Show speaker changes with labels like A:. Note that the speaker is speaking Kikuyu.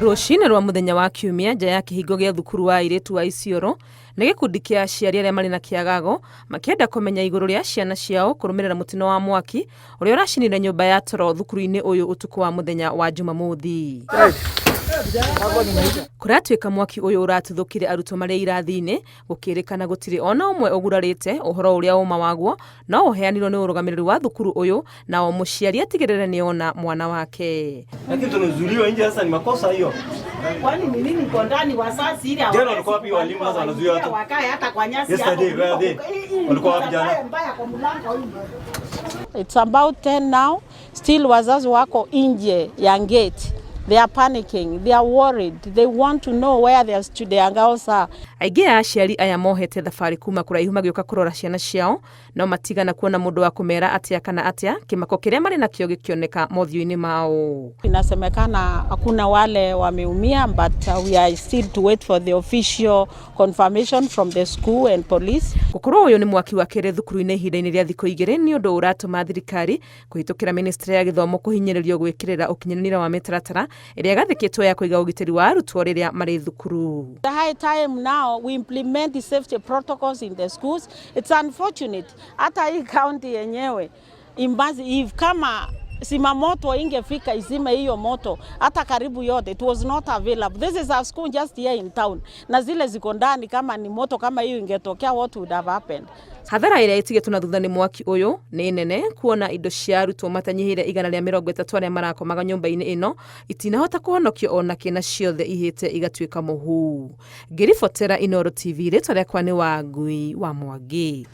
A: Rũcinĩ rwa mũthenya wa Kiumia nja ya kĩhingo gĩa thukuru wa airĩtu wa Isiolo nĩ gĩkundi kĩa aciari arĩa marĩ na kĩagago makĩenda kũmenya igũrũ rĩa ciana ciao kũrũmĩrĩra mũtino wa mwaki ũrĩa ũracinire nyũmba ya toro thukuru-inĩ ũyũ ũtukũ wa mũthenya wa Jumamothi. Kũratuĩka mwaki ũyũ ũratuthũkire arutwo marĩ irathi-inĩ gũkĩrĩkana gũtirĩ ona ũmwe ũgurarĩte ũhoro ũrĩa ũma waguo no ũheanirwo nĩ ũrũgamĩrĩri wa thukuru ũyũ na o mũciari atigĩrĩre nĩ ona mwana wake.
B: Lakini tunazuiliwa nje sasa ni makosa hiyo.
C: Kwani ni nini iko ndani wazazi ile
B: Jana walikuwa wapi walimu sasa wanazuia watu?
C: Wakae hata kwa nyasi
B: Yesterday,
C: hapo.
B: where are they? Walikuwa wapi jana?
C: Mbaya kwa mlango hii.
D: It's about 10 now. Still wazazi wako nje ya gate. They are panicking. They are worried. They want to know where their their girls are.
A: Aingĩ a aciari aya mohete thabarĩ kuma kũraihu magĩũka kũrora ciana ciao no matigana kuona mũndũ wa kũmera atĩa kana atĩa kĩmako kĩrĩa marĩ nakĩo gĩkĩoneka mothiũ-inĩ mao.
D: Inasemekana hakuna wale wameumia but we are still to wait for the official confirmation from the school and police.
A: Gũkorwo ũyũ nĩ mwaki wa kerĩ thukuru-inĩ ihinda-inĩ rĩa thikũ igĩrĩ nĩ ũndũ ũratũma thirikari kũhĩtũkĩra ministry ya gĩthomo kũhinyĩrĩrio gwĩkĩrĩra ũkinyanĩria wa mĩtaratara ĩrĩa ĩgathĩkĩtwo ya kũiga ũgitĩri wa arutwo rĩrĩa marĩ thukuru.
D: The high time now we implement the safety protocols in the schools. It's unfortunate hata hii county yenyewe imbazi if kama zimamoto ingefika izime hiyo moto hata karibu yote, it was not available. This is a school just here in town, na zile ziko ndani, kama ni moto kama hiyo ingetokea, what would have happened?
A: Hathara ĩrĩa ĩtigĩtwo na thutha nĩ mwaki ũyũ nĩ nene kuona indo cia arutwo matanyihĩire 130 arĩa marakomaga nyũmba-inĩ ĩno itinahota kũhonokio ona kĩ na ciothe ihĩte igatuĩka mũhu. Ngĩribotera Inooro TV rĩtwa rĩakwa nĩ Wangui wa Mwangi.